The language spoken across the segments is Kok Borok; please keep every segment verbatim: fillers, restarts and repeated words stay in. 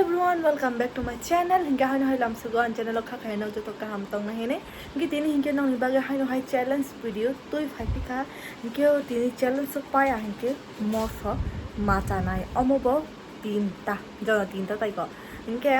Everyone, welcome back to my channel. Hinkhe haino hai lamsugo ang channel o kha khaino joto kaham tongna hini. Hinkhe tini hinkhe nongni bagwi haino hai challenge video twi phai phikha. Hinkhe o tini challenge o paya hinkhe moso ma chanai. Omo bo tinta, jono tinta taiko. Hinkhe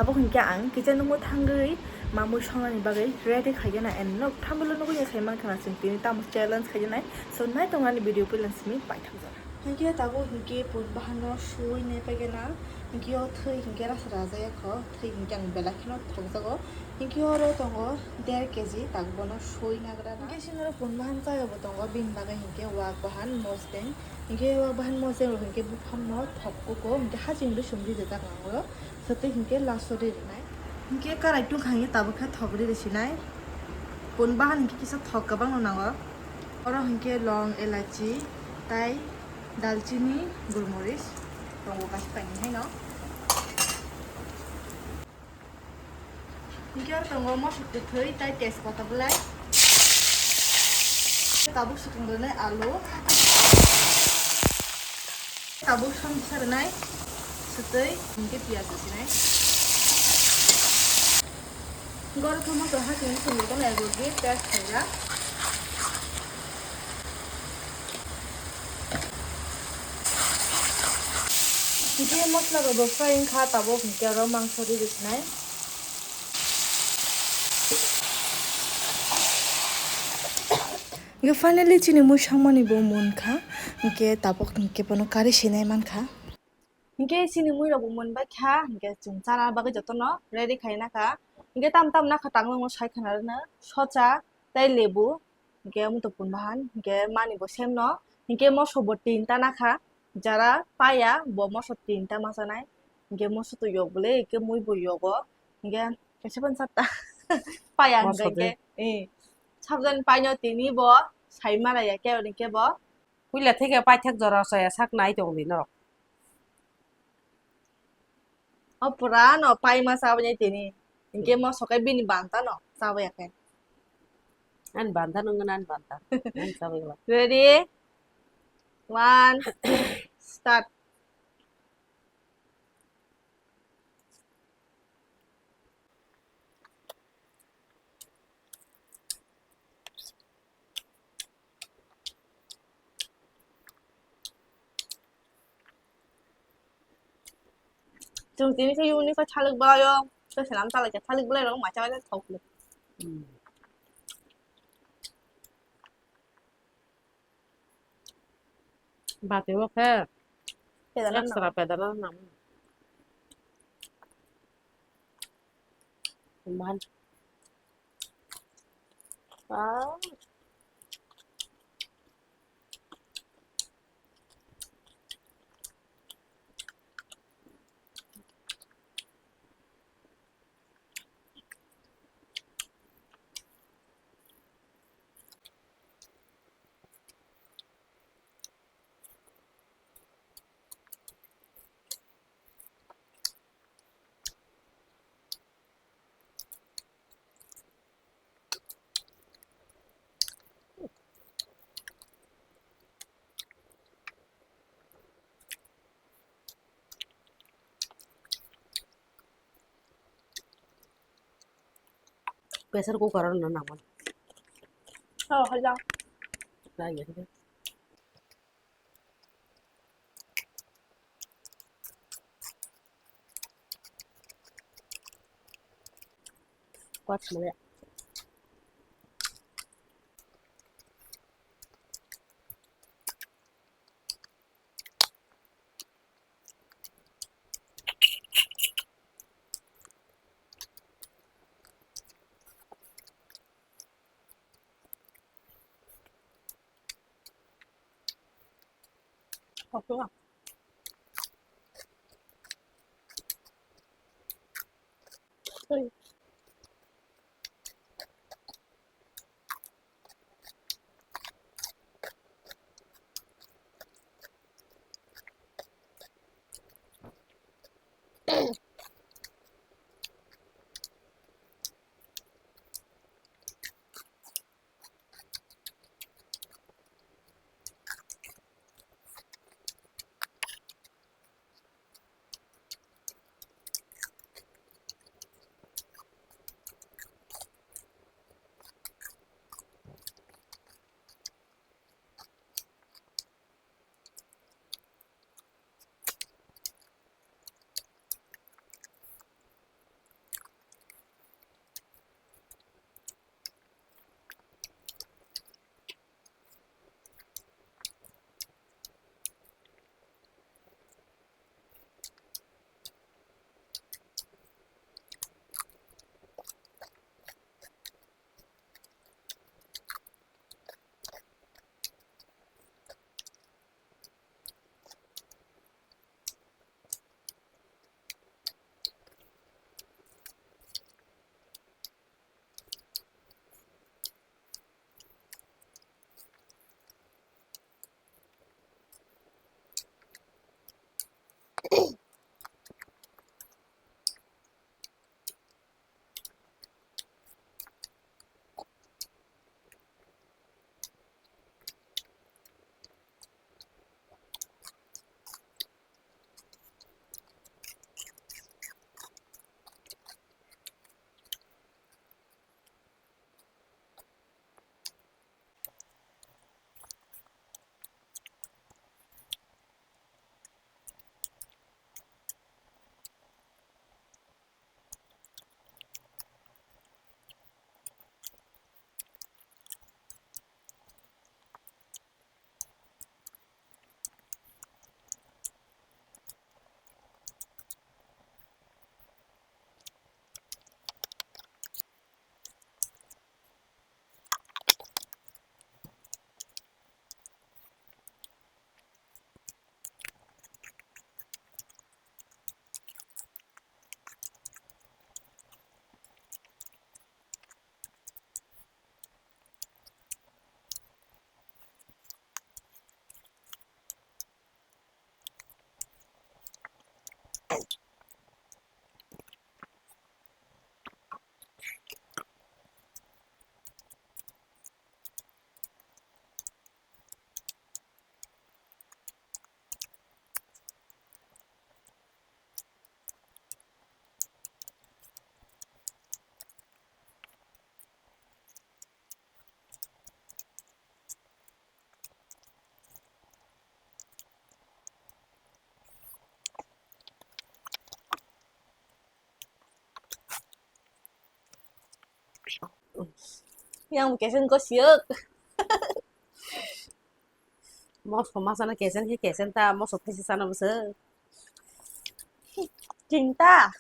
abo hinkhe ang kisa nungmo thangwi mamui songnani bagwi ready khaigena and nok thamlo nugwi ya sai mankha na chwng tini tamo challenge khaigenai. So nai tongmani video puila simi paithakjak. Hinkhe tabuk hinkhe pun bahano sui nai paigena. Hinkhe o thwi hinkhe rasa rajaya kho, thwi hinkhe ang belai kheno thokjago. Hinkhe oro tongo der keji, tak bono sui nagra na. Hinkhe sinoro pun bahan chaya bo tongo, bini bagwi hinkhe wak bahan mosdeng. Hinkhe wak bahan mosdeng rok hinkhe buphanno thok kugo, hinkhe haching ri sum ri rijak nango. Sotwi hinkhe last o ri rwnai. Hinkhe karai tungkha hinkhe tabuk khe thok ri rwsinai. Pun bahan hinkhe kisa thok kwbangno nango. Oro hinkhe long, elachi, tai dalchini, gulmoris tongo kaisa kainwi haino. Hinkhe oro tongo mosok kwthwi tai tejpata belai. Tabuk swkang rwnai alu. Tabuk song bwsa rwnai swtwi hinkhe piyaj rwsinai. Goro khe moso ha chini songwi tongmani ego gi piyaj khaijak. Hinkhe mosla rok bo fry wngkha, tabuk hinkhe oro mangso ri rwsinai. Hinkhe finally chini mui sangmani bo munkha, hinkhe tabuk hinkhe bono kari sinai mankha. Hinkhe chini mui rok bo munbaikha, hinkhe chwng chana bagwi jotono ready khaina kha. Hinkhe tam tam nakha tangwi soikhana rwna socha tei lebu. Hinkhe omo to pun bahan, hinkhe mani bo same no, hinkhe moso bo tinta nakha, jara paya bo moso tinta machanai, hinkhe moso to yok bole, hinkhe mui bo yogo, hinkhe kaisa phano satta paya moso hinkhe, de. Eh, sabjani paino tini bo sai mara ya khe, hinkhe bo. Puila theke paithak jora soya sak nai tong di norok. O pura no paima chabani tini. Hinkhe moso khe bini banta no chabaya khe. Ani banta nung ani banta. Ani chabaya. Ready? One, start. Chwng tini khe unique khe thalik bwlaio, tei swnam chalai khe thalik bwlai rok macha macha thok le. Hmm. Bati o khe pedana extra pedana nang. Man. Ah. Pressure cooker o rwna nangmani. Oh, hala. Nai ya. Kuat semuanya. Yang kesen ko siyok. Moso masana kesen he kesen ta, moso phesi sana bwswk. Chinta.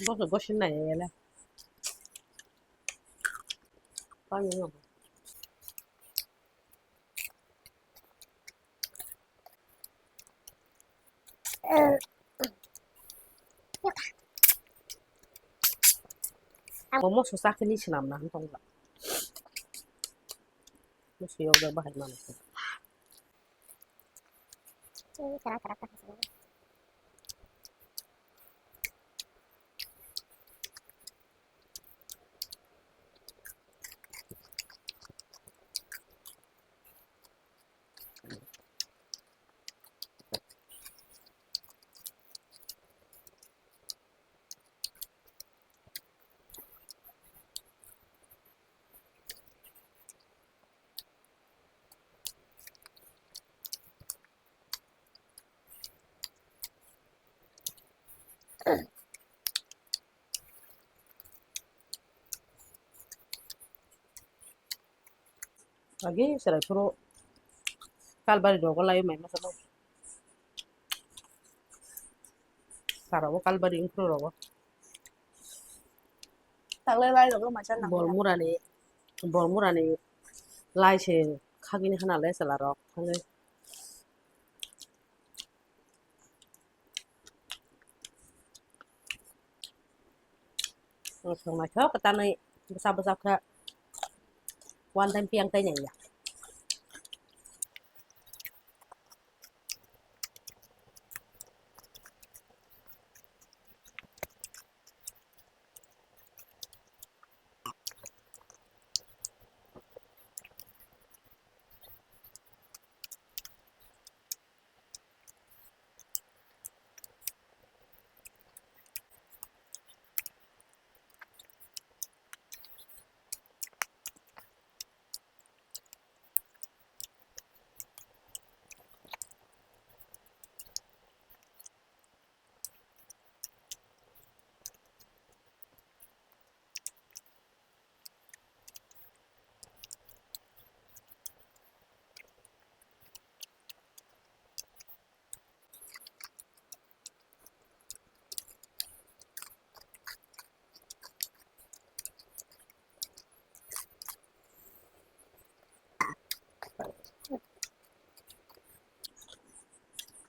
Boso gosin nai ele. Pani no. Ang moso sakini swnam na tong la. Moso yok da bahai mano. Ini kara kara kara. Agi serai phuru kalbari rogo lai mai masa bo. Sara bo kalbari wngphuru rogo. Taklai lai rogo masa nang. Bol murani, bol murani lai se khagini hana le chwla rok thangwi. Ang naithok kwtanwi bwsa bwsa khe one time piyang tei naiya.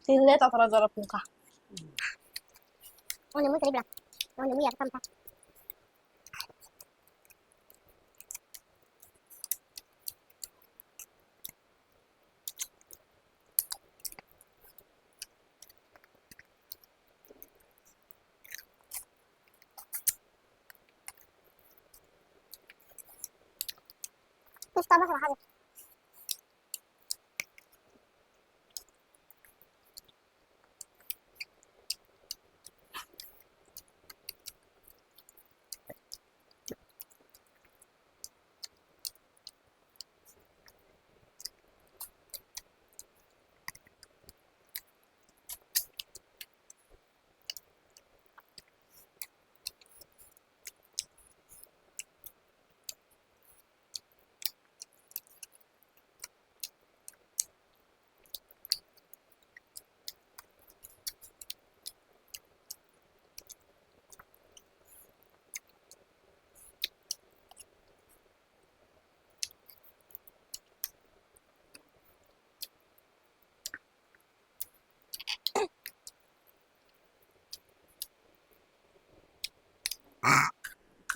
Tin le tathara jora phungkha. Oni mui tadi bilang, oni mui ya tamta.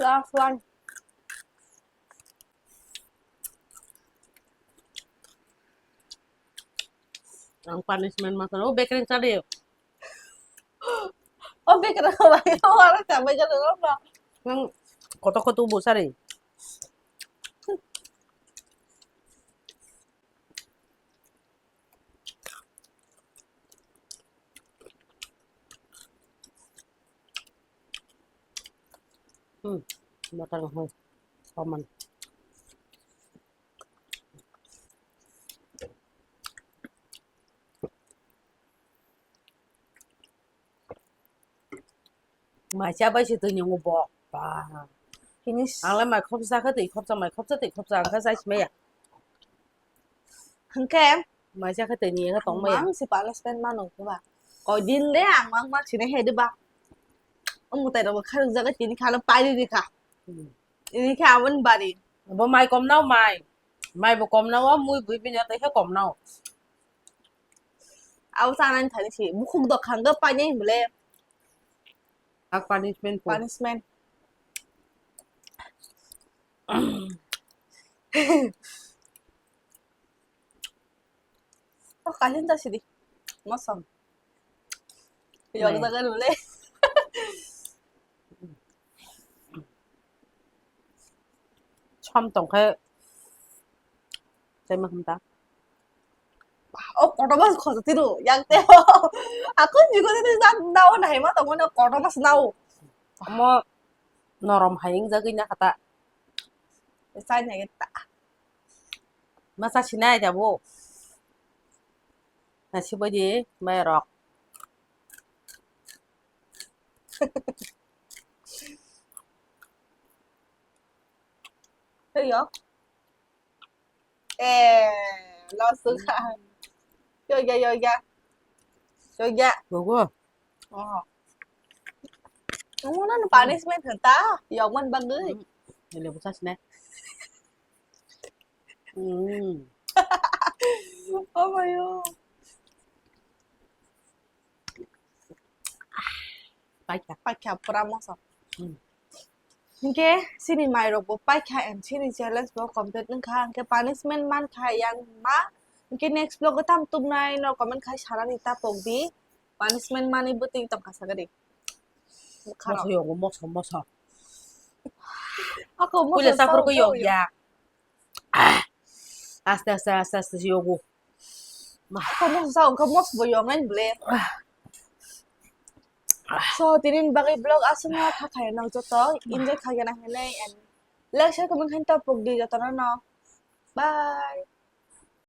Last one. Ang punishment ma kano, oh, bekereng chadi. Oh, bekereng chadi. Oh, ara ka bekereng chadi. Nang koto koto bu sari. Hmm, matang ho. Paman. Mai cha bai se twi nungo bo. Ba. Finish. Ang le mai khopsa khe twi khopsa, mai khopsa twi khopsa, ang khe chai si maya. Hwnkhe mai cha khe twi ni khe tong maya. Mang si punishment mano khe ba. Koi din le ang mang ma sini he de ba. Ang mutai rok kharok jaga tini khana pai di kha. Hmm. Ini khe aboni bari. Bo mai kom nao mai. Mai bo kom nao, mui bui bini tei khe kom nao. Abo chanani thani si bukhuk dokhang go painai himle. Ak punishment po. Punishment. Oh, kaisa ta sidi. Mosom. Yok jaga nule. Som tongkhe tei ma khamta. Oh, kotor mas khosa tiro, yang teo. Aku juga tini zat nao nahi ma tongo na kotor mas nao. Amo norom hai wng jagwi na kata. Sai nai ta. Masa sinai da bo. Nasi bodi mai rok. Hey yo. Eh, lo suka. Yo ya, yo ya. Yo ya. Gogo. Oh. Kamu na punishment ta? Yok man bagui. Ini bukas ne. Hmm. Oh my god. Paikha. Paikha pura moso. Hmm. Hinkhe chini mairok bo paikha and chini challenge bo complete wngkha, hinkhe punishment mankha yang ma. Hinkhe next vlog o tam tubnai no comment khai sanani ta pokdi. Punishment mani bwtwi tongkha sagadi. Moso yogo, moso, moso. Ako moso. Puila saphurkhe yog ya. Ah. Aste, aste, aste, aste yogo. Ma. Ako moso sa, ako moso bo yog nai ble. Ah. So, tini bagwi vlog aswkno tha khaina joto enjoy khaina hinwi and like, share, comment khaina ta pokdi jotono no. Bye.